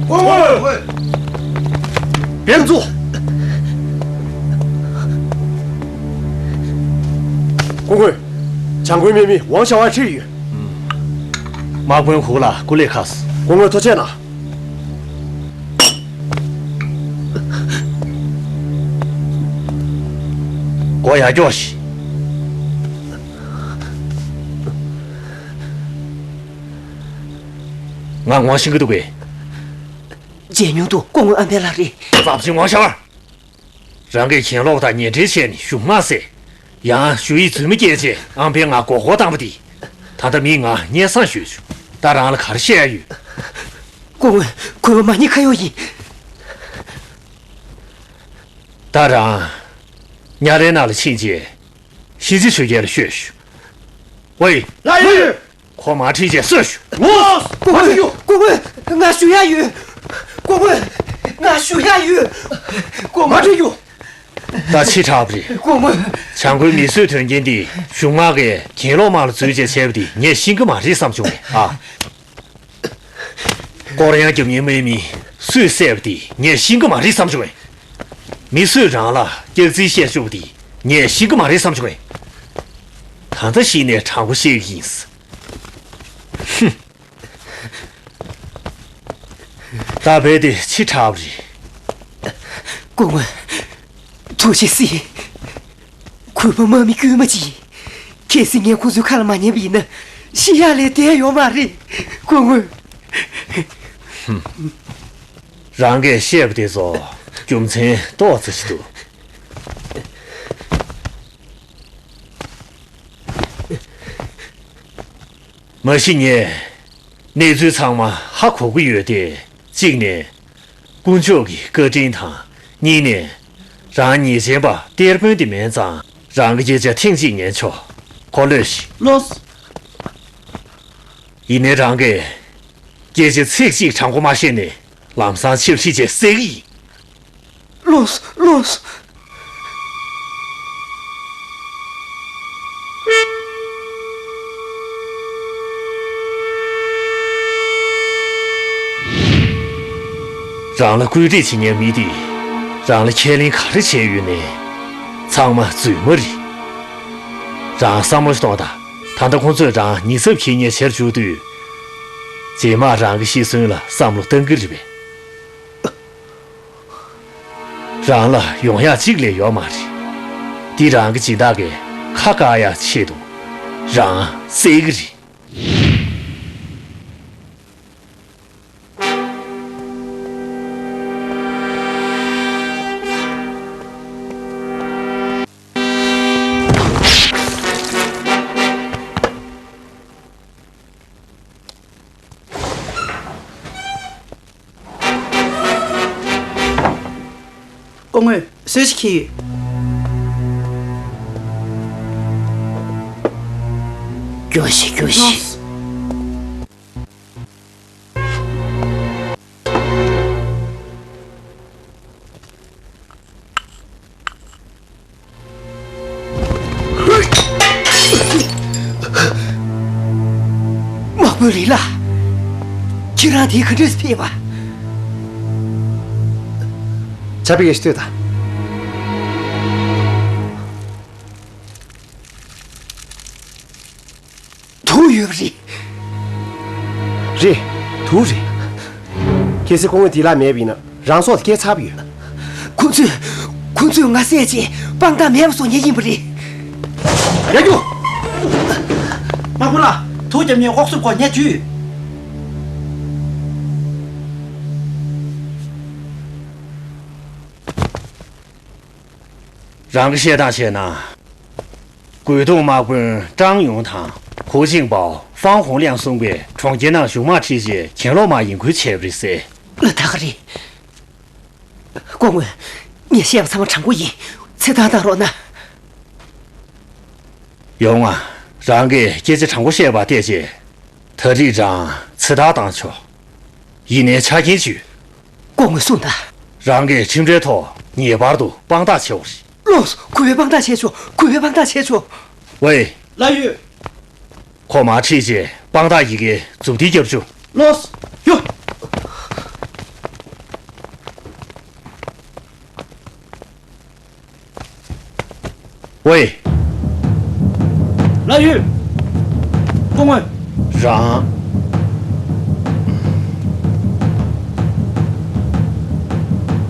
སྐུ་ངོ། ཕན་ཚུན། སྐུ་ངོ། བྱ་འགུལ་མེད་མི་ཝང་ཞའོ་ཨར་ཁྲིད་ཡོད། དམག་དཔོན་ཧུ་ལ་སྐུ་ལས་ཁག་སོང་། སྐུ་ངོ་ཐུགས་རྗེ་གནང་། སྒོ་ཡར་ཀྱོག་ཤིག་ང་ངོ་ཤེས་ཀྱི་འདུག་གས། མཇལ་མྱོང་འདུག་སྐུ་ངོ་ཨམ་བན་ལགས་རེད། ཙམ་ཞིག་ངོ་ཤར། རང་གིས་གྱེན་ལོག་དང་ཉེ་འབྲེལ་བྱས་ནས་གཞུང་དམག་བསད། ཡང་ཞུ་ཡིག་རྫུན་མ་བསྐྱལ་རྗེས་ཨམ་བན་ང་མགོ་སྐོར་བཏང་བ་དེ། ད་ལྟ་མི་ང་སྙན་སེང་ཞུས་བྱུང་། ད་རང་ལ་ག་རེ་བཤད་ཡ་ཡོད། སྐུ་ངོ། གུས་པ་མ་ཉེས་ཁ་གཡོག་ཡིན། ད་རང་། ཉ་རའི་ནང་ལ་ཕྱིན་རྗེས། ཤིན་ཅི་ཆོས་རྒྱལ་ལ་ཤོད་ཤོག་ཝེ། ལགས་ཡོད། ཁོ་མ་ཁྲིད་རྗེས་གསོད་ཤོག་ལོས། སྐུ་ངོ། སྐུ་ངོ། ང་ཞུ་ཡ་ཡོད། སྐུ་ངོ། ང་ཞུ་ཡ་ཡོད། སྐུ་ངོ། མ་ཁྲིད་རྒྱུ། ད་ཕྱི་དྲགས་པ་རེད། སྐུ་ངོ། བྱ་འགུལ་མི་གསོད་དོན་རྐྱེན་འདི་གཞུང་དམག་གིས་གྱེན་ལོག་དམག་ལ་འཛུལ་རྗེས་བྱས་པ་འདི་ངས་ཤེས་ཀྱི་མ་རེད་བསམ་བྱུང་ངས་ཨ། སྐོར་གཡང་རྒྱབ་མཁན་དམག་མི་སུས་བསད་པ་དེ་ངས་ཤེས་ཀྱི་མ་རེད་བསམ་བྱུང་ངས། མི་སུས་རང་ལ་སྐྱག་རྫུན་བཤད་བཅུག་པ་དེ་ངས་ཤེས་ཀྱི་མ་རེད་བསམ་བྱུང་ངས། ད་ལྟ་གཞི་ནས་དྲང་པོ་བཤད་ཀྱི་ཡིན། ཧུམ། ད་རྦད་དེ་ཕྱི་དྲགས་པ་རེད། སྐུ་ངོ། ཐུགས་རྗེ་གཟིགས། གུས་པ་དམག་མི་དཀྱུས་མ་ཅིག་གལ་སྲིད་ངས་ཁོ་ཚོའི་ཁ་ལ་མ་ཉན་པ་ཡིན་ན། ཤི་ཡག་ལས་བསྡད་ཡོད་མ་རེད། སྐུ་ངོ། རང་གིས་བཤད་པ་དེ་ཚོ་རྒྱུ་མཚན་ཏོག་ཙམ་ཞིག་འདུག་མ་གཞི་ངས་གནས་ཚུལ་ཚང་མ་ཧ་གོ་གི་ཡོད་དེ། གཅིག་ནས། དཀོན་མཆོག་གི་བཀའ་དྲིན་དང་། གཉིས་ནས། རང་ཉེས་ཅན་པ་གཏེར་དཔོན་དེ་མིན་ཙང་། རང་གི་སྐད་ཆ་ཐེངས་གཅིག་ཉན་ཆོག་གོ་ལོས་ཤིག་ལོས། ཡིན་ནའི་རང་གིས། སྐད་ཆ་ཚིག་གཅིག་དྲང་པོ་མ་བཤད་ནས་ལམ་སང་ཕྱིར་ཁྲིད་བྱས་བསད་གི་ཡིན། ལོས། ལོས། རང་ལ་བཀོད་སྒྲིག་བྱེད་མཁན་མི་དེས་རང་ལ་ཁས་ལེན་ག་རེ་བྱས་ཡོད་ནའི། ཚང་མ་རྫུན་མ་རེད། རང་བསམ་བློ་ཞིག་གཏོང་དང་། ད་ལྟ་ཁོང་ཚོས་རང་ཉེས་ཚབས་འཁྱེར་མཁན་བྱེད་བཅུག་དུས། རྗེས་མ་རང་གི་ཤི་གསོན་ལ་བསམ་བློ་གཏང་གི་རེད་པས། རང་ལ་ཡོང་ཡག་གཅིག་ལས་ཡོད་མ་རེད། འདི་རང་གི་སྦྱིན་བདག་གིས་ཁ་བཀག་ཡག་ཆེད་དུ་རང་བསད་ཀྱི་རེད། སྐུ་ངོ། གསོལ་ཇ་འཁྱེར་ཡོད། རྒྱུགས་ཤིག་རྒྱུགས་ཤིག་དམག་དཔོན་ལི་ལགས། ཁྱེད་རང་དེ་ག་འདྲས་ཕེབས་པ། ཆ་པི་ཡེ་ཤི་ལྟོས་དང་། དུག་ཡོད་པ་རེད། རེད། དུག་རེད། གལ་སྲིད་སྐུ་ངོ་དེ་ལ་མེད་པ་ཡིན་ན་རང་སྲོག་དེ་སྐྱེལ་ཚར་བ་ཡོད། ཁོ་ཚོས། ཁོ་ཚོས་ང་བསད་རྗེས་དཔང་རྟགས་མེད་པ་བཟོ་མཁན་ཡིན་པ་རེད། རྒྱག་རྒྱུ། དམག་དཔོན་ལགས། དུག་བརྒྱབ་མཁན་ཨོག་སུབ་སྐོར་ངས་བརྗོད་ཡོད། རང་གི་བཤད་སྟངས་བྱས་ན། རྒོལ་རྡུང་དམག་དཔོན་ཀྲང་ཡུང་དང་ཧུའུ་ཅིང་པའོ། ཧྥང་ཧོང་ལིང་གསུམ་པས་གྲོང་ཁྱེར་ནང་གཞུང་དམག་ཁྲིད་རྗེས་གྱེན་ལོག་དམག་ཡིན་ཁུལ་བྱས་པ་རེད་ཟེར། ལ་དྭགས་རེད། སྐུ་ངོ། ངས་བཤད་པ་ཚང་མ་དྲང་པོ་ཡིན། ཚེ་ཐར་བཏང་རོགས་གནང་། ཡོང་ང་། རང་གིས་སྐད་ཆ་དྲང་པོ་བཤད་པ་བལྟས་རྗེས། ད་རེས་རང་ཚེ་ཐར་བཏང་ཆོག་ཡིན་ནའི་ཆ་རྐྱེན་ཅིག་ཡོད། སྐུ་ངོ་གསུངས་དང་། རང་གིས་ཁྲིམས་འགྲེལ་ཐོག་ངེས་པར་དུ་དཔང་རྟགས་བྱེད་དགོས་རེད། ལགས་སོ། གུས་པས་དཔང་རྟགས་བྱས་ཆོག་གུས་པས་དཔང་རྟགས་བྱས་ཆོག་ཝེ། ལགས་ཡོད། ཁོ་མར་ཁྲིད་རྗེས་དཔང་རྟགས་ཡི་གེ་མཛུབ་ཐེལ་རྒྱབ་བཅུག་ལགས་སོ། ཡོད། ཝེ། ལགས་ཡོད། སྐུ་ངོ། རང་།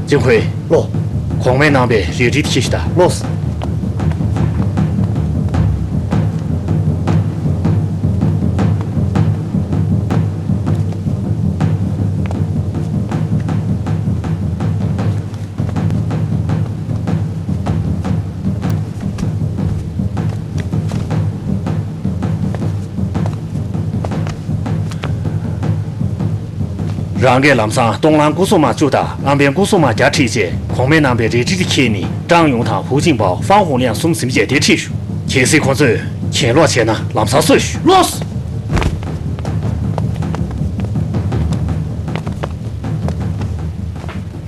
ཅིན་ཧུའེ། ལགས། གོང་མའི་གནང་བའི་རས་བྲིས་དེ་ཁྱེར་ཤོག་དང་། ལགས། རང་གིས་ལམ་སང་སྟོང་ལང་སྐུ་སྲུང་དམག་བཅུ་དང་ཨམ་བན་སྐུ་སྲུང་དམག་བརྒྱ་ཁྲིད་རྗེས་གོང་མས་གནང་བའི་རས་བྲིས་དེ་ཁྱེར་ནས་ཀྲང་ཡུང་དང་ཧུའུ་ཅིང་པའོ། ཧྥང་ཧོང་ལིང་གསུམ་ཟིན་རྗེས་དེ་ཁྲིད་ཤོག་གལ་སྲིད་ཁོ་ཚོས་གྱེན་ལོག་བྱས་ན་ལམ་སང་གསོད་ཤོག་ལགས་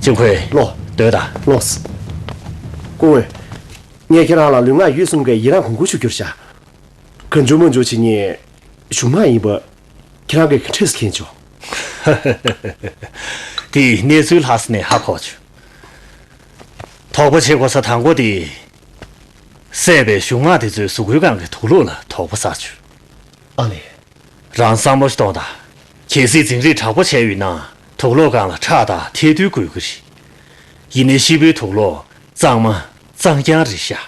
སོ། ཅིན་ཧུའེ། ལགས། སྡོད་དང་། ལགས་སོ། སྐུ་ངོ། ངས་ཁྱེད་རང་ལ་ལུས་ངག་ཡིད་གསུམ་གའི་ཡི་རངས་གུས་འདུད་ཞུ་རྒྱུར་བྱ། གང་བྱུང་མང་བྱུང་བྱེད་མཁན་གཞུང་དམག་ཡིན་པ་ཁྱེད་རང་གིས་ག་འདྲས་མཁྱེན་བྱུང་། དེ་གནས་ཚུལ་ལྷག་ས་ནས་ཧ་གོ་བྱུང་། དོགས་པ་བྱེད་དགོས་ས་དང་པོ་དེ། བསད་པའི་གཞུང་དམག་དེ་ཚོའི་གཟུགས་པོའི་སྒང་གི་དུག་ལོག་ལ་དོགས་པ་ཟ་བྱུང་། ཨ་ལས། རང་བསམ་བློ་ཞིག་གཏོང་དང་། གལ་སྲིད་འཛིང་རེས་དྲག་པོ་བྱས་ཡོད་ན་དུག་ལོག་སྒང་ལ་ཁྲག་དང་ཐལ་རྡུལ་འགོས་ཀྱི་རེད། ཡིན་ནའི་ཤི་བོའི་དུག་ལོག་གཙང་མ་གཙང་རྐྱང་རེད་ཤག་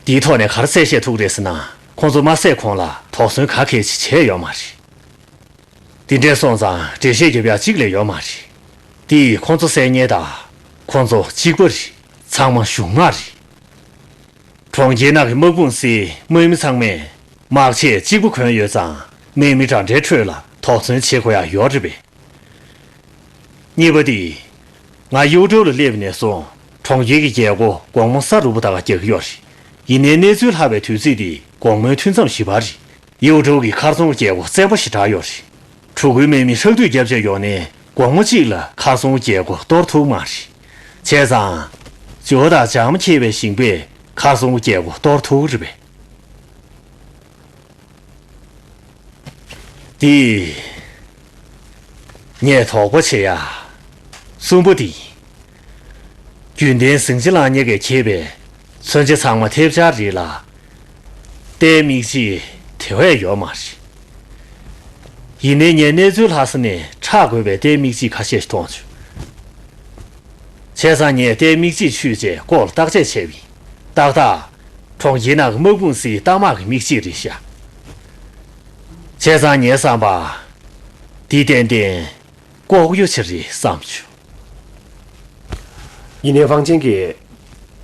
འདིའི་ཐོག་ནས་ག་རེ་གསལ་བཤད་ཐུབ་རེད་ཟེར་ན། ཁོང་ཚོ་མ་བསད་གོང་ལ་དོགས་ཟོན་ག་གལ་ཆེ་བྱས་ཡོད་མ་རེད། འདི་འདྲས་སོང་ཙང་འགྲེལ་བཤད་རྒྱབ་ཡག་གཅིག་ལས་ཡོད་མ་རེད། འདི་ཁོང་ཚོ་བསད་མཁན་དང་ཁོང་ཚོ་གཅིག་པ་རེད། ཚང་མ་གཞུང་དམག་རེད། གྲོང་ཁྱེར་ནང་གི་དམག་དཔུང་སིལ་དམག་མི་ཚང་མས་དམག་ཆས་གཅིག་པ་གོན་ཡོད་ཙང་དམག་མི་འདྲ་འདྲའི་ཁྲོད་ལ་དོགས་ཟོན་བྱེད་དགོས་ཡག་ཡོད་རེད་པས། གཉིས་པ་དེ། ང་གཡུ་ཁྲོ་ལ་སླེབས་ནས་བཟུང་གྲོང་ཁྱེར་གྱི་རྒྱལ་སྒོ་དགོང་མོ་ས་རུབ་པ་དང་རྒྱག་གི་ཡོད་རེད། ཡིན་ནའི་གནས་ཚུལ་ལྷག་པའི་དུས་ཚིགས་དེ་དགོང་མོའི་ཐུན་མཚམས་བཞི་པ་རེད། གཡུ་ཁྲོ་གི་མཁར་རྫོང་གི་རྒྱལ་སྒོ་བཙན་པོ་ཞེ་དྲག་ཡོད་རེད། ཕྲུ་གུའི་དམག་མི་ཧྲག་བསྡུས་རྒྱབ་བྱས་ཡོང་ནས་དགོང་མོ་གཅིག་ལ་མཁར་རྫོང་གི་རྒྱལ་སྒོ་གཏོར་ཐུབ་མ་རེད། བྱས་ཙང་། ཇོ་དང་ལྗང་མ་འཁྱིལ་བའི་ཞིང་པས་མཁར་རྫོང་གི་རྒྱལ་སྒོ་གཏོར་ཐུབ་ཀྱི་རེད་པས། འདི། ངས་དོགས་པ་བྱེད་ཡ། གསུམ་པ་འདི། རྒྱུན་ལྡན་ཟིང་ཆ་ལངས་མཁན་གྱིས་འཁྱེར་བའི་ མཚོན་ཆ་ཚང་མ་ཐེབས་ཆག་རེད་ལ། རྟའི་མིག་ལྕིབས་དེ་བས་ཡོད་མ་རེད། ཡིན་ནའི་ངས་གནས་ཚུལ་ལྷག་ས་ནས་ཧྲག་དགོས་པའི་རྟའི་མིག་ལྕིབས་ཁ་ཤས་ཤིག་མཐོང་བྱུང་། བྱས་ཙང་ངས་རྟའི་མིག་ལྕིབས་འཁྱུད་རྗེས་ལྐོག་ལ་བརྟག་དཔྱད་བྱས་པ་ཡིན། ཏག་ཏག་གྲོང་ཁྱེར་ནང་གི་དམག་དཔུང་སའི་རྟ་དམག་གི་མིག་ལྕིབས་རེད་ཤག་བྱས་ཙང་ངའི་བསམ་པར། འདི་ཏན་ཏན་ལྐོག་གཡོ་ཅིག་རེད་བསམ་བྱུང་། ཡིན་ནའི་ཧྥང་ཅན་གྱིས་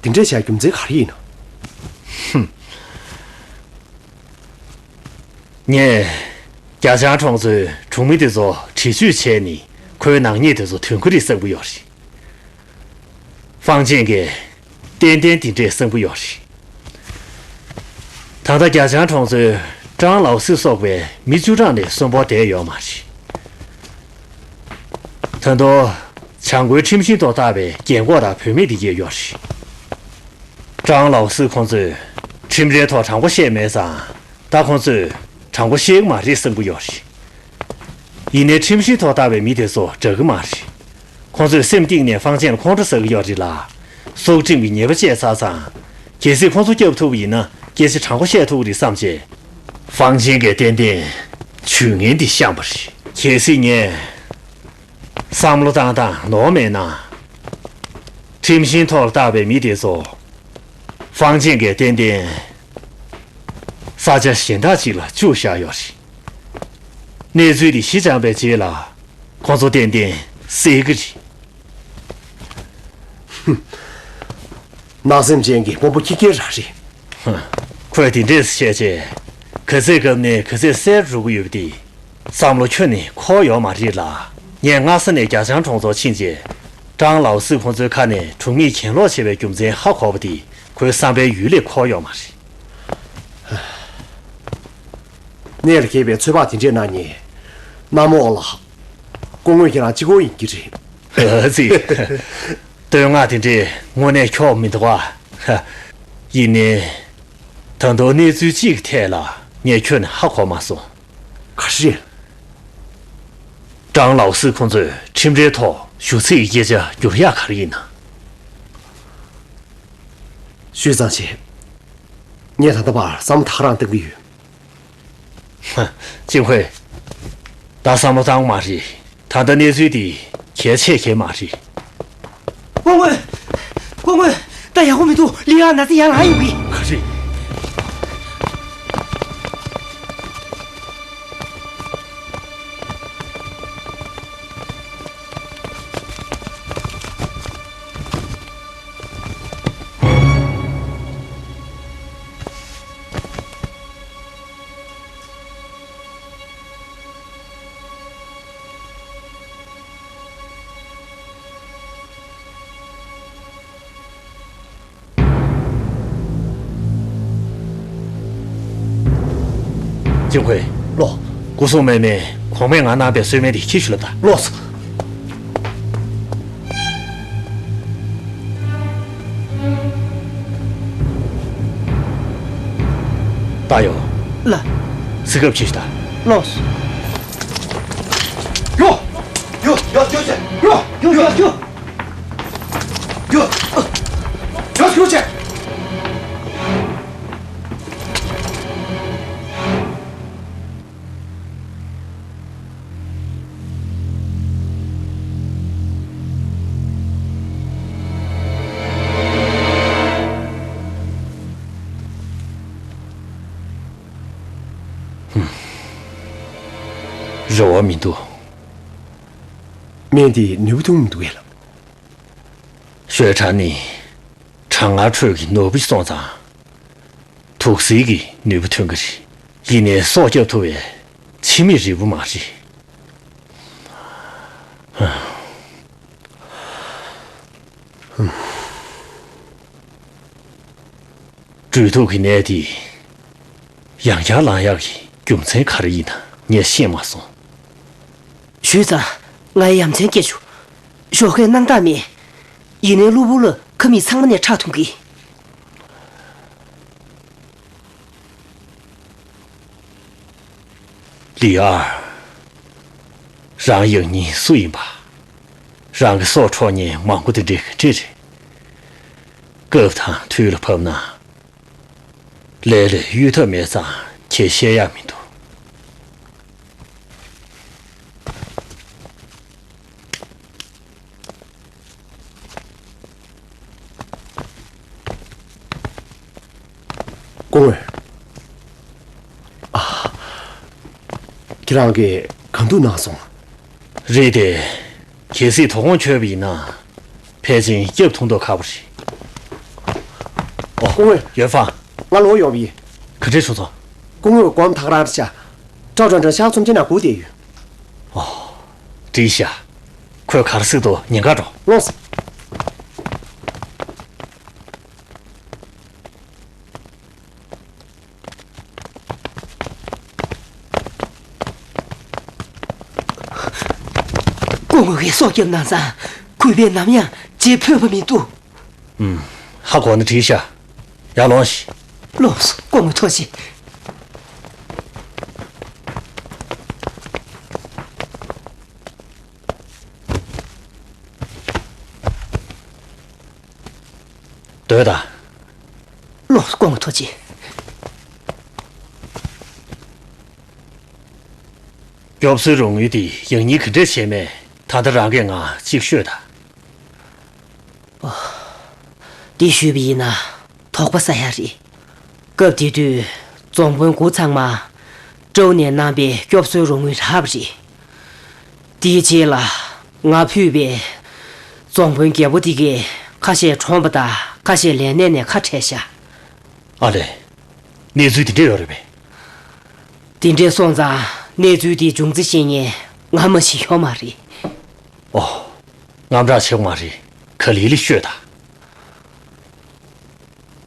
དེ་འདྲས་བྱ་རྒྱུ་མཚན་ག་རེ་ཡིན་ནམ། ཧུམ། ངས་རྒྱ་ལྕང་གྲོང་ཚོའི་གྲོང་མི་དེ་ཚོ་འདྲི་གཅོད་བྱས་ནས་ཁོའི་ནག་ཉེས་དེ་ཚོ་དོན་གྱི་རེད་བསམ་གྱི་ཡོད་རེད། ཧྥང་ཅན་གྱིས་ཏན་ཏན་དེ་འདྲས་བསམ་གྱི་ཡོད་རེད། ད་ལྟ་རྒྱ་ལྕང་གྲོང་ཚོའི་ཀྲང་ལའོ་སི་སོགས་པའི་མི་བཅུ་གྲངས་ལས་གསོན་པོ་བསྡད་ཡོད་མ་རེད། ད་དུང་བྱང་སྒོའི་ཁྲིམས་ཤིང་ཐོག་བཏགས་པའི་རྒན་གོག་དང་བུད་མེད་དེ་གྱད་ཡོད་རེད། ཀྲང་ལའོ་སི་ཁོང་ཚོས་ཁྲིམས་རའི་ཐོག་དྲང་པོ་བཤད་མེད་ཙང་། ད་ཁོང་ཚོས་དྲང་པོ་བཤད་ཀྱི་མ་རེད་བསམ་གྱི་ཡོད་རེད། ཡིན་ནའི་ཁྲིམས་ཤིང་ཐོག་བཏགས་པའི་མི་དེ་ཚོ་དྲག་གི་མ་རེད། ཁོང་ཚོས་སེམས་གཏིང་ནས་ཧྥང་ཅན་ལ་ཁོང་ཁྲོ་ཟ་གི་ཡོད་རེད་ལ། སྲོག་ཁྲིམས་ཀྱི་ཉེས་པ་བཅད་ཚར་ཙང་། གལ་སྲིད་ཁོང་ཚོ་སྐྱོབ་ཐུབ་པ་ཡིན་ན་སྐད་ཆ་དྲང་པོ་བཤད་ཐུབ་ཀྱི་རེད་བསམ་བྱས། ཧྥང་ཅན་གྱིས་ཏན་ཏན་ཇུས་ངན་འདི་བཤམས་པ་རེད། གལ་སྲིད་ངས་བསམ་བློ་བཏང་སྟངས་ནོར་མེད་ན། ཁྲིམས་ཤིང་ཐོག་ལ་བཏགས་པའི་མི་དེ་ཚོ་ཧྥང་ཅན་གྱིས་ཏན་ཏན་ས་ཆ་གཞན་དག་ཅིག་ལ་བཅུག་བཞག་ཡོད་རེད། གནས་ཚུལ་འདི་ཞི་འཇམ་པའི་རྗེས་ལ་ཁོང་ཚོ་ཏན་ཏན་བསད་ཀྱི་རེད། ནག་སེམས་ཅན་གྱི་དཔོན་པོ་ཁྱི་སྐྱེས་རང་རེད། ཧུམ། ཁོས་དེ་འདྲས་བཤད་བྱས། ག་ཚོད་བཀབ་ནས་ག་ཚོད་བསད་འགྲོ་གི་ཡོད་པ་དེ། བསམ་བློ་ཁྱོན་ནས་འཁོར་ཡོད་མ་རེད་ལ། ངས་སྔ་ས་ནས་རྒྱ་ལྕང་གྲོང་ཚོར་ཕྱིན་རྗེས། ཀྲང་ལའོ་སི་ཁོང་ཚོའི་ཁ་ནས་གྲོང་མིས་གྱེན་ལོག་བྱས་པའི་རྒྱུ་མཚན་ཧ་གོ་བ་དེ་ཁོའི་བསམ་པའི་ཡུལ་ལས་འཁོར་ཡོད་མ་རེད། གནས་ལ་འཁེལ་བའི་ཚོད་དཔག་དེ་འདྲས་གནང་མཁན། གནམ་འོག་ལ་སྐུ་ངོ་ཁྱེད་རང་གཅིག་པོ་ཡིན་གྱི་རེད། ཨ་ཙི། བསྟོད་བསྔགས་དེ་འདྲས་དངོས་གནས་ཁྱོག་མི་འདུག་ཨ། ཡིན་ནའི། ད་དུང་གནས་ཚུལ་གཅིག་གི་ཐད་ལ་ངས་ཁྱོན་ནས་ཧ་གོ་མ་སོང་། ག་རེ་རེད། ཀྲང་ལའོ་སི་ཁོང་ཚོས་ཁྲིམས་རའི་ཐོག་ཞུ་ཚིག་གི་སྐད་ཆ་བསྒྱུར་ཡག་ག་རེ་ཡིན་ན། ཞུས་ཙང་བྱས། ངས་ད་ལྟ་བར་བསམ་བློ་ད་ག་རང་གཏང་གི་ཡོད། ཧ། ཅིན་ཧུའེ། ད་བསམ་བློ་བཏང་མ་རེད། ད་ལྟ་གནས་ཚུལ་འདི་གལ་ཆེ་གལ་མ་རེད། སྐུ་ངོ། སྐུ་ངོ། ད་ཡག་པོ་མི་འདུག་ལི་ཡ་ན་ཚ་ཡར་ལངས་ཡོང་གི། ག་རེ། ཅིན་ཧུའེ། ལོ། སྐུ་སྲུང་མེ་མེ་གོང་མས་ང་གནང་པའི་གསོལ་སྨན་དེ་ཁྱེར་ཤོག་ལབ་དང་། ལོས། ད་ཡོ། ལ། སི་ཀབ་ཁྱེར་ཤོག་དང་། ལོས། ཡོ། ཡོ། ཡོ། ཡོ། ཡོ། ཡོ། ཡོ། ཡོ། ཡོ། ཡོ། ཡོ། ཡོ། རེ་བ་མི་འདུག་སྨན་འདིས་ནུས་པ་ཐོན་མི་འདུག་གས་ལགས། ཞོལ་ཁྲག་ནི་གྲང་ངར་ཁྲོད་ཀྱི་ནོར་བུ་ཞིག་སོང་ཙང་། དུག་སེལ་གྱི་ནུས་པ་ཐོན་གྱི་རེད། ཡིན་ནའི་སྲོག་སྐྱོབ་ཐུབ་པའི་འཆི་མེད་རིལ་བུ་མ་རེད། སྦྲུལ་དུག་གི་ནད་དེ་ཡང་བསྐྱར་ལངས་ཡག་གི་རྒྱུ་མཚན་ག་རེ་ཡིན་ན་ངས་ཤེས་མ་སོང་། ཞུས་ཙང་ང་ཡ་མཚན་སྐྱེས་བྱུང་། ཞོགས་ཀས་སྣང་དག་མེད། ཡིན་ནའི་གློ་བུར་ལ་ཁ་མིག་ཚང་མ་ནས་ཁྲག་འཐུང་གི། ལི་ཨར། རང་ཡང་སྙིང་སུ་ཡིན་པ། རང་གི་སྲོག་འཕྲོག་མཁན་མང་པོ་དེ་འདྲའི་ག་འདྲས་རེད། སྐབས་དང་དུས་ལ་བབས་ན། ལས་ལས་གཡོལ་ཐབས་མེད་ཙང་ཁྱེད་བཤད་ཡག་མི་འདུག་སྐུ་ངོ་། ཨ། ཁྱེད་རང་གིས་གང་འདུག་གནང་སོང་། རེད་དེ། གལ་སྲིད་དོ་དགོང་ཁྱོད་པ་ཡིན་ན། ཕལ་ཆེར་སྐྱབས་ཐུག་མདོག་ཁ་པོ་རེད། ཨོ། སྐུ་ངོ་། ཡོན་ཧྥང་། ང་ལོག་ཡོང་བ་ཡིན། ག་འདྲས་བྱུང་སོང་། སྐུ་ངོ་སྒོམ་ཐག་རང་རེད་ཤག་ཀྲའོ་ཀྲང་ཀྲང་ཤག་ཚོམས་ཆེན་ནང་སྒུག་བསྡད་ཡོད། ཨོ། འགྲིག་ཤག་ཁོས་ག་རེ་ཟེར་འདུག་ཉན་ག་འགྲོ། ལོངས། སྐུ་ངོ་གིས་སྲོག་བསྐྱབས་གནང་ཙང་། གུས་པས་ནམ་ཡང་བརྗེད་ཕོད་པ་མི་འདུག་ཨུམ། ཧ་གོ་ན་འགྲིག་ཤག་ཡར་ལོངས་ཤིག་ལོངས་སོང་། སྐུ་ངོ་ཐུགས་རྗེ་ཆེ། སྡོད་དང་། ལོངས་སོང་། སྐུ་ངོ་ཐུགས་རྗེ་ཆེ། སྐྱོབ་གསོའི་རོགས་དངུལ་དེ་ཡང་སྙིང་ག་འདྲས་བྱས་མེད། ད་ལྟ་རང་གིས་ང་གཅིག་ཤོད་དང་། འདི་ཞུས་པ་ཡིན་ན་དོགས་པ་ཟ་ཡ་རེད། སྐབས་དེ་དུས་རྫོང་དཔོན་འགོ་ཚང་མ་ཀྲོའུ་ནས་གནང་པའི་སྐྱོབ་གསོའི་རོགས་དངུལ་རག་པ་རེད། དེའི་རྗེས་ལ་ང་ཕུད་པའི་རྫོང་དཔོན་རྒྱལ་པོ་དེ་གས་ཁ་ཤས་གྲོངས་པ་དང་ཁ་ཤས་ལས་གནས་ནས་ཁ་བྲལ་ཤག་ཨ་ལས། གནས་ཚུལ་དེ་འདྲས་ཡོད་རེད་པས། དེ་འདྲས་སོང་ཙང་གནས་ཚུལ་དེའི་འབྱུང་རྩ་ཤེས་མཁན་ང་མ་གཞི་ཡོད་མ་རེད། ཨོ། དངངས་སྐྲག་བྱེད་དགོས་མ་རེད། ག་ལེ་ལེ་ཤོད་དང་།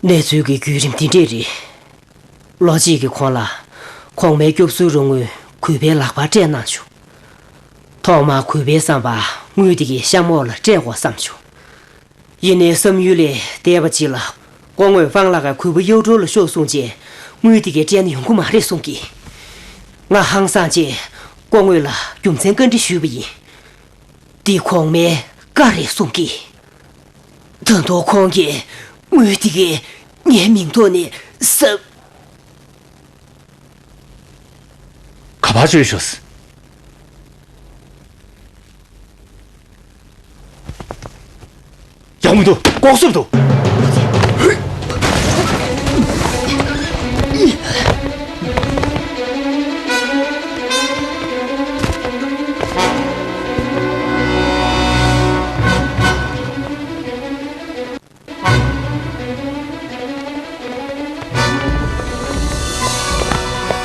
གནས་ཚུལ་གྱི་བརྒྱུད་རིམ་འདི་འདྲས་རེད། ལོ་གཅིག་གི་གོང་ལ་གོང་མའི་སྐྱོབ་གསོའི་རོགས་དངུལ་གུས་པའི་ལག་པར་སྤྲད་གནང་བྱུང་། ཐོག་མར་གུས་པའི་བསམ་པར་དངུལ་དེ་གའི་གཤམ་འོག་ལ་སྤྲད་དགོས་བསམ་བྱུང་། ཡིན་ནའི་བསམ་ཡུལ་ལས་འདས་པ་ཅིག་ལ། སྐུ་ངོས་ཧྥང་ལགས་ཀྱིས་གུས་པ་གཡོ་འཕྲོག་ལ་ཤོར་གསུངས་རྗེས། དངུལ་དེ་གའི་སྤྲད་ན་ཡོང་གི་མ་རེད་གསུང་གི། ང་ཧང་སངས་རྗེས་སྐུ་ངོ་ལ་རྒྱུ་མཚན་བཀའ་འདྲི་ཞུས་པ་ཡིན། འདི་གོང་མའི་བཀའ་རེད་གསུང་གི། ད་དུང་ཁོང་གིས་དངུལ་དེ་གའི་ངའི་མིང་ཐོག་ནས་ཟབ། ག་པར་བཅོལ་ཤོག་ཡག་མི་འདུག་ལྐོག་ཟ་འདུག་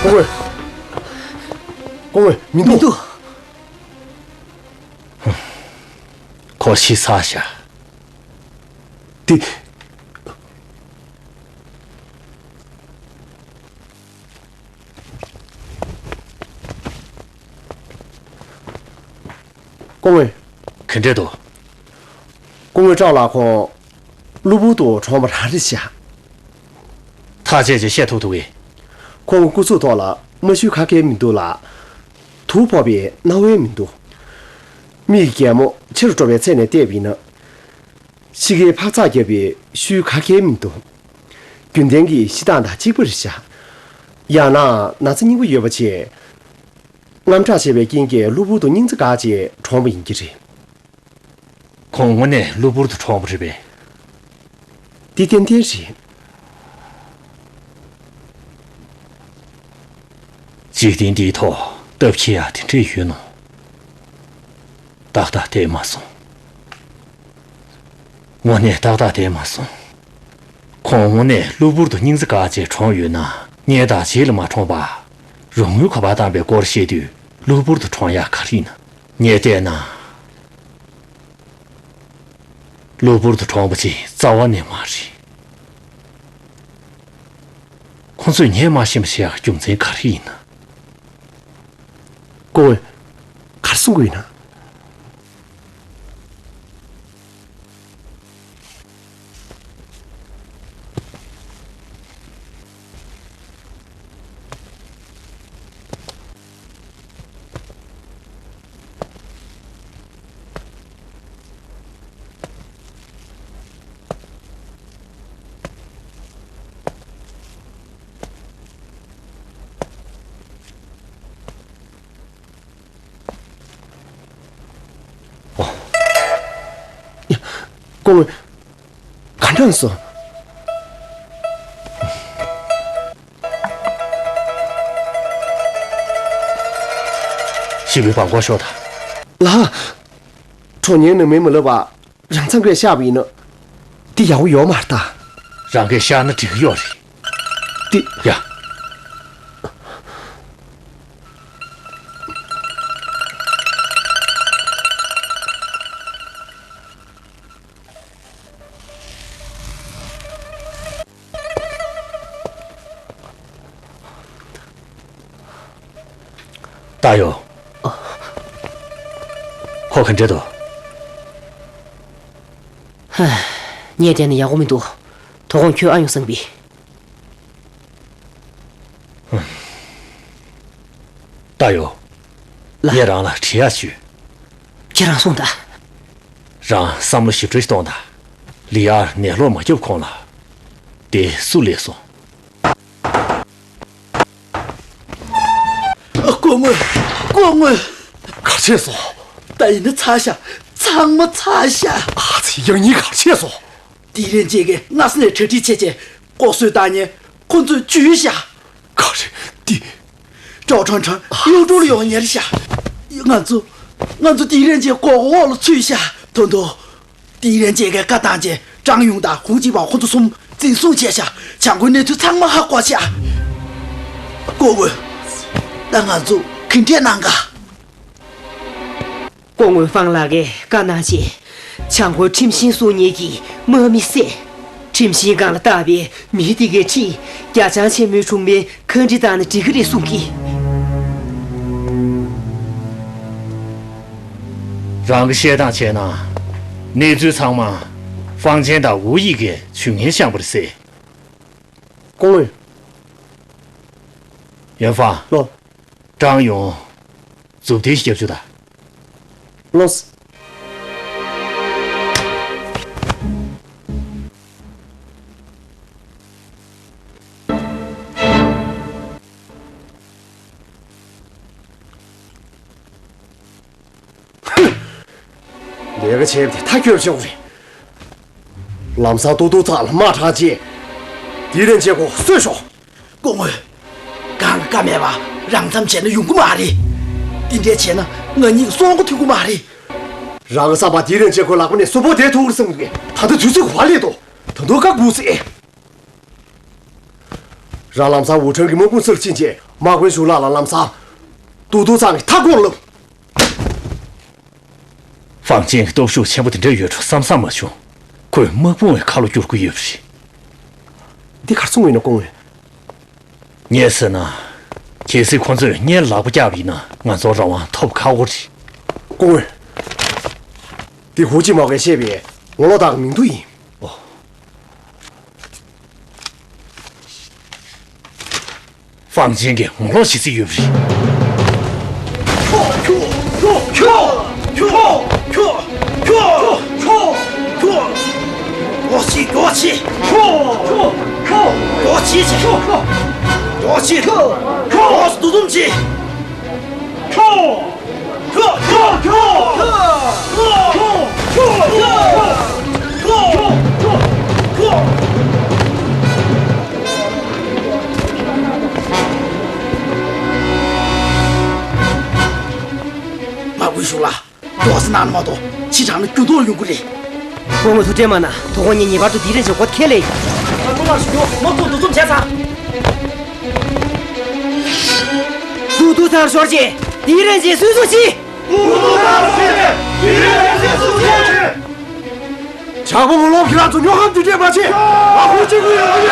སྐུ་ངོ། སྐུ་ངོ། མི་འདུག་མི་འདུག་ཁོ་ཤི་ཚར་ཤག་དེ། སྐུ་ངོ། ག་འདྲས་འདུག་སྐུ་ངོ་ཀྲང་ལགས་ཁོང་། གློ་བུར་དུ་གྲོངས་པ་རང་རེད་ཤག་ཐག་བཅད་རྗེས་བཤད་ཐུབ་ཐུབ་གི། ཁོང་གི་སྐུ་གཟུགས་ཐོག་ལ་རྨ་ཤུལ་ག་གེ་མི་འདུག་ལ། དུག་ཕོག་པའི་རྣ་བ་མི་འདུག་མིག་གི་རྒྱལ་མོ་ཆེ་རུ་འགྲོ་བའི་ཚད་ནས་བལྟས་པ་ཡིན་ན། ཤི་ཁའི་འཕག་འཚག་བརྒྱབ་པའི་ཤུལ་ག་གེ་མི་འདུག་རྒྱུན་ལྡན་གྱི་ཤི་སྟངས་དང་གཅིག་པ་རེད་ཤག་ཡང་ན་ན་ཚ་སྙིང་པོ་ཡོད་པ་བྱས། དངངས་སྐྲག་བྱས་པའི་རྐྱེན་གྱིས་གློ་བུར་དུ་སྙིང་རྩ་འགག་བྱས་གྲོངས་པ་ཡིན་གྱི་རེད། ཁོང་དངོས་གནས་གློ་བུར་དུ་གྲོངས་པ་རེད་པས། འདི་ཏན་ཏན་རེད། འཇིག་རྟེན་འདིའི་ཐོག་སྟབས་ཁེལ་ཡག་དེ་འདྲས་ཡོད་ནོ། ཏག་ཏག་བསྡད་མ་སོང་། དངོས་གནས་ཏག་ཏག་བསྡད་མ་སོང་། ཁོང་དངོས་གནས་གློ་བུར་དུ་སྙིང་རྩ་འགག་བྱས་གྲོངས་ཡོད་ན། ངས་ད་རྗེས་ལ་མ་གྲོངས་པ། རོགས་དངུལ་ག་པར་བཏང་པའི་སྐོར་བཤད་དུས་གློ་བུར་དུ་གྲོངས་ཡག་ག་རེ་ཡིན་ན། ངས་བལྟས་ན། གློ་བུར་དུ་གྲོངས་པ་ཅིག་རྩ་བ་ནས་མ་རེད། ཁོང་ཚོས་ངས་མ་ཤེས་པ་བྱེད་ཡག་རྒྱུ་མཚན་ག་རེ་ཡིན་ན། སྐུ་ངོ། ག་རེ་གསུང་གི་ཡོད་ན། སྐུ་ངོ། ག་འདྲ་སོང་། ཞི་བའི་བང་གོ་ཤོག་དང་། ལགས། ཁྲོ་ཉེ་ནི་མི་མི་ལབ་པ། རང་ཚང་གིས་བཤགས་པ་ཡིན་ནོ། འདི་ཡག་པོ་ཡོད་མ་རེད་ད། རང་གིས་བཤགས་ན་འགྲིག་གི་ཡོད་རེད། འདི། ཡ། རྟ་ཡོ། ཁོ་ག་འདྲ་འདུག། ངས་བལྟས་ན་ཡག་པོ་མི་འདུག། དོ་དགོང་ཁྱོད་ཨ་ཡོང་བསམ་པས། རྟ་ཡོ། ལགས། ངས་རང་ལ་དྲི་ཡག་ཞུ། ཁྱེད་རང་གསུངས་དང་། རང་བསམ་བློ་ཞིབ་ཕྲ་ཞིག་གཏོང་དང་། ལི་ཨར་ནད་ལོག་མ་བརྒྱབ་གོང་ལ། དེ་སུ་ལས་སོང་། སྐུ་ངོ། སྐུ་ངོ། ག་རེ་བྱས་སོང་། ད་ཡིན་ན་ཚར་ཤག། ཚང་མ་ཚར་ཤག། ཨ་ཙི། ཡང་སྙིང་ག་རེ་བྱས་སོང་། དེ་རིང་ཅིག་གི་སྔ་ས་ནས་གྲ་སྒྲིག་བྱས་བྱས་ལྐོག་གསོད་བཏང་ཉེན་ཁོ་ཚོས་འཇུས་ཤག། ག་རེ། འདི། ཀྲའོ་ཁྲང་ཁྲང་གཡུ་འབྲུག་ལ་ཡོང་ཉེར་ཤག། ང་ཚོ། ང་ཚོ་དེ་རིང་ཅིག་ལྐོག་གི་འོག་ལ་ཚུད་ཤག། ད་དུང་། དེ་རིང་ཅིག་གི་བཀའ་བཏང་བྱས་ཀྲང་ཡུང་དང་ཧུང་ཅི་པའོ་ཁོ་ཚོ་གསུམ་འཛིན་བཟུང་བྱས་ཤག། བྱང་ཁོའི་གནས་ཚུལ་ཚང་མ་ཧ་གོ་ཤག། སྐུ་ངོ། ད་ང་ཚོ་ག་འདྲས་གནང་ག། སྐུ་ངོ་ཧྥང་ལགས་ཀྱིས་བཀའ་གནང་བྱས། བྱང་ཁོའི་ཁྲིམས་ཤིང་སྲུང་མཁན་གྱི་དམག་མི་བསད། ཁྲིམས་ཤིང་སྒང་ལ་བཏགས་པའི་མི་དེ་གའི་ཁྲིས་རྒྱ་ལྕང་ཆེན་མོའི་སྲུང་མའི་ཁ་འདྲི་བཏང་ན་འགྲིག་གི་རེད་གསུང་གི། རང་གི་བཤད་སྟངས་བྱས་ན། གནས་ཚུལ་ཚང་མ་ཧྥང་ཅན་དང་ཝུའུ་དབྱི་གིས་ཇུས་ངན་བཤམས་པ་རེད་ཟེར། སྐུ་ངོ། ཡོན་ཧྥང་། ལགས། ཀྲང་ཡུང་མཛུབ་ཐེལ་ཞིག་རྒྱབ་བཅུག་དང་། ལགས། ལས་ཀ་བྱས་པ་དེ་མཐའ་འཁྱོལ་ཆོག་རེད། ལམ་སང་ཏུའུ་ཏུའུ་ཚང་ལ་དམག་དྲངས་རྗེས། དེ་རིང་ཅིག་གི་གསོད་ཤོག། སྐུ་ངོ། གང་གི་བཀའ་མེད་པ་རང་མཚམས་བྱས་ན་ཡོང་གི་མ་རེད། དེ་འདྲས་བྱས་ན་ང་གཉིས་གསོན་གི་ཐུབ་གི་མ་རེད། རང་གི་བསམ་པར་དེ་རིང་ཅིག་གི་ལག་པ་ནས་གསོན་པོ་བསྡད་ཐུབ་ཀྱི་རེད་བསམ་གི། ད་ལྟ་དུས་ཚོད་ག་པར་སླེབས་འདུག། ད་དུང་བཀའ་སྒུག་ཟེར། རང་ལམ་སང་ཝུ་ཁྲོན་གྱི་དམག་དཔུང་སར་ཕྱིན་རྗེས་དམག་དཔོན་ཞུ་ལགས་ལ་ལམ་སང་ཏུའུ་ཏུའུ་ཚང་གི་མཐའ་སྐོར་ལབ། ཧྥང་ཅན་གྱི་སྟོབས་ཤུགས་ཆེན་པོ་དེ་འདྲ་ཡོད་འགྲོ་བསམ་བསམ་མ་བྱུང་། ཁོས་དམག་དཔུང་བའི་ཁ་ལོ་བསྒྱུར་གྱི་ཡོད་པ་རེད། འདི་གར་སོང་ཡིན་ནོ་སྐུ་ངོ། ངས་ཟེར་ན། གལ་སྲིད་ཁོ་ཚོས་སྔོན་ལ་ལག་པ་བརྒྱབ་པ་ཡིན་ན་ང་ཚོར་རང་དབང་ཐོབ་ཁག་པོ་རེད། སྐུ་ངོ། འདི་ཧུའུ་ཅི་མའོ་གིས་བཤད་པའི་ངོ་ལོག་དང་མིང་ཐོ་ཡིན། ཨོ། ཧྥང་ཅན་གྱིས་ངོ་ལོག་བྱེད་རྩིས་ཡོད་པ་རེད། མ་དགོས་ཞུ་ལ། མགྱོགས་སེ་གནང་ན་མ་གཏོགས་ཕྱི་དྲགས་ན་འགྱུར་ལྡོག་ཡོང་གི་རེད། སྐུ་ངོ་ཐུགས་ཁྲལ་མ་གནང་། དོ་དགོང་ངས་ངེས་པར་དུ་དེ་རིང་ཅིག་གི་འགོ་ཁྲིད་ལེ། ཨ་ཁུ་མ་ཞུ་རྒྱུ་མ་ཐུག་འདུ་འཛོམས་བྱས་ཚར། ཏུའུ་ཏུའུ་ཚང་ཤོར་རྗེས་དེ་རིང་ཅིག་གི་སུས་སུ་ཤི། ཏུའུ་ཏུའུ་ཚང་ཤོར་རྗེས་དེ་རིང་ཅིག་གི་སུས་སུ་ཤི། དྲག་པོ་ངོ་ལོག་ཁྱེད་རང་ཚོ་སྨྱོ་ཧམ་རྡུང་རེས་མ་བྱེད། ང་ཧུ་ཅི་ཀུ་ཡོད།